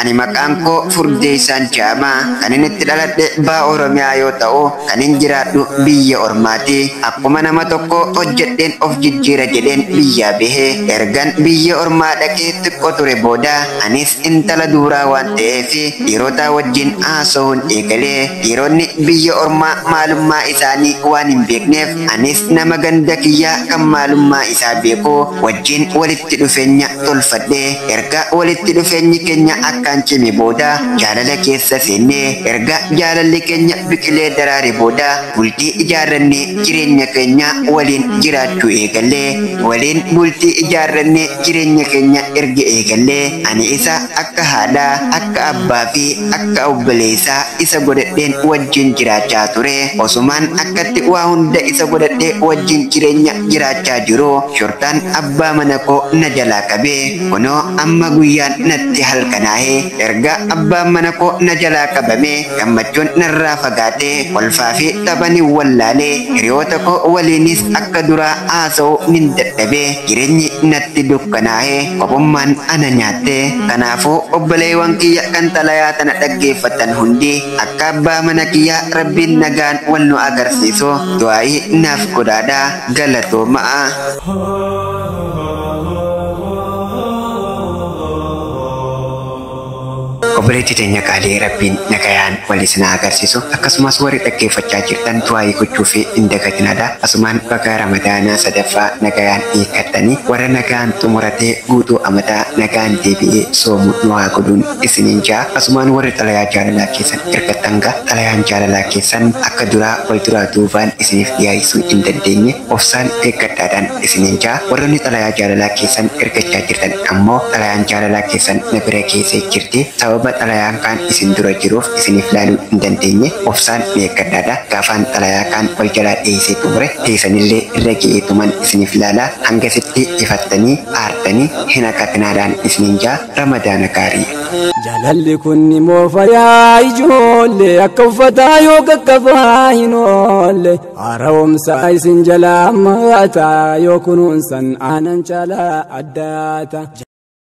Ani maqaan koo Furdeessaan jedhama. Kan inni itti dhaladhe baha Oromiyaa yoo ta'u, kan hin jiraadhu biyya Ormaati. Akkuma nama tokko hojjedheen of jijjiira jedheen biyyaa bahe. Ergan biyya Ormaa dhaqee xiqqoo ture booda anis intala duuraa waan ta'eef dhiirota wajjin haasa'uun eegalee. Dhiironni biyya Ormaa maalummaa isaanii waan hin beekneef anis nama ganda kiyyaa kan maalummaa isaa beeku wajjin walitti dhufeenya tolfadhe. Erga walitti dhufeenyi keenya akkaan cime booda jaalala keessa seennee, erga jaalalli keenya biqilee daraare booda bultii ijaarrannee jireenya keenya waliin jiraachuu eegallee. Waliin bultii ijaarrannee jireenya keenya erga eegallee ani isa akka haadhaa, akka abbaa fi akka obboleessaa isa godhadheen wajjin jiraachaa ture. Osumaan akkatti waa hunda isa godhadhee wajjin jireenya jiraachaa jiru shortaan abbaa mana koo na jalaa qabee, kunoo amma guyyaan natti halkanaa'ee. Erga abbaan mana koo na jalaa qabame gammachuun narraa fagaatee, kolfaa fi taphanii wallaalee, hiriyoota koo waliinis akka duraa haasa'uu nin dadhabee, jireenyi natti dukkanaa'ee, kophummaan ana nyaatte. Kanaafuu obboleewwan kiyya kan xalayaa tana dhaggeeffatan hundi akka abbaa mana kiyyaa Rabbiin nagaan wal nu agarsiisu du'aa'ii naaf godhaadhaa. Galatoomaa. Obboleettii teenya qaalii, Rabbiin nagayaan wal isin haa agarsiisu. Akkasumas warri dhaggeeffachaa jirtan du'aa'ii gochuu fi hin dagatinadha. Asumaan baga Ramadaanaa sadaffaa nagayaan hiikkattanii, warra nagaan xumuratee guutuu amataa nagaan deebi'ee soomu nu haa godhuun isiniin ja'a. Asumaan warri xalayaa jaalalaa keessan ergattan gaa xalayaan jaalalaa keessan akka duraa wal duraa duubaan isiniif dhiyeessuu hin dandeenye, obsaan eeggadhaadhaan isiniin ja'a. Warroonni xalayaa jaalalaa keessan ergachaa jirtan ammoo xalayaan jaalalaa keessan na bira keessee jirti. Sababa xalayaan kaan isin dura jiruuf isiniif laaluu hin dandeenye, obsaan eeggadhaadha. Gaafaan xalayaa kaan wal jalaa dhiyeessee xumure teessanillee irra ga'eetuman isiniif laalaa. Hangasitti ifattanii aartanii hin haqatinaadhaan isiniin ja'a. Ramadaana gaarii. Jaalalli kun ni moofayaa ijoollee, akka uffataa yoo qaqqabaa hin oolle, haara'umsa isin jalaa maata, yoo kunuunsan aanan caalaa addaata.